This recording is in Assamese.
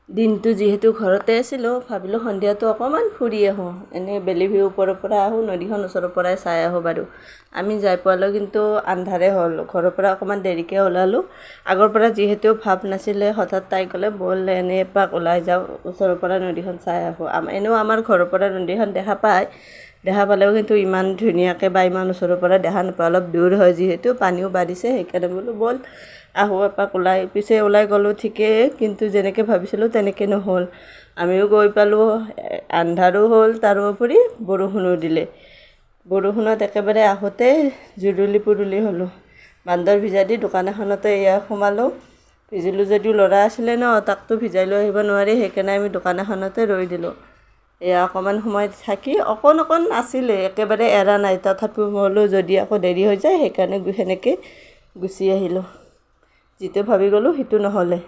দিনটো যিহেতু ঘৰতে আছিলোঁ, ভাবিলোঁ সন্ধিয়াটো অকণমান ফুৰি আহোঁ। এনেই বেলিভিউ ওপৰৰ পৰা আহোঁ, নদীখন ওচৰৰ পৰাই চাই আহোঁ বাৰু। আমি যাই পোৱালৈ কিন্তু আন্ধাৰে হ'ল। ঘৰৰ পৰা অকণমান দেৰিকৈ ওলালোঁ। আগৰ পৰা যিহেতু ভাৱ নাছিলে, হঠাৎ তাই ক'লে ব'ল এনেই এপাক ওলাই যাওঁ, ওচৰৰ পৰা নদীখন চাই আহোঁ। এনেও আমাৰ ঘৰৰ পৰা নদীখন দেখা পায়, দেখা পালেও কিন্তু ইমান ধুনীয়াকৈ বা ইমান ওচৰৰ পৰা দেখা নাপায়, অলপ দূৰ হয় যিহেতু, পানীও বাঢ়িছে। সেইকাৰণে বোলো ব'ল আহোঁ এপাক ওলাই। পিছে ওলাই গ'লোঁ ঠিকেই, কিন্তু যেনেকৈ ভাবিছিলোঁ তেনেকৈ নহ'ল। আমিও গৈ পালোঁ, আন্ধাৰো হ'ল, তাৰোপৰি বৰষুণো দিলে। বৰষুণত একেবাৰে আহোঁতে জুৰুলি পুৰুলি হ'লোঁ। বান্দৰ ভিজা দি দোকান এখনতে এয়া সোমালোঁ। ভিজিলোঁ যদিও ল'ৰা আছিলে ন, তাকতো ভিজাই লৈ আহিব নোৱাৰি, সেইকাৰণে আমি দোকান এখনতে ৰৈ দিলোঁ। এয়া অকণমান সময় থাকি, অকণ অকণ আছিলে, একেবাৰে এৰা নাই, তথাপিও মই বোলো যদি আকৌ দেৰি হৈ যায়, সেইকাৰণে সেনেকৈ গুচি আহিলোঁ। যিটো ভাবি গ'লোঁ সেইটো নহ'লে।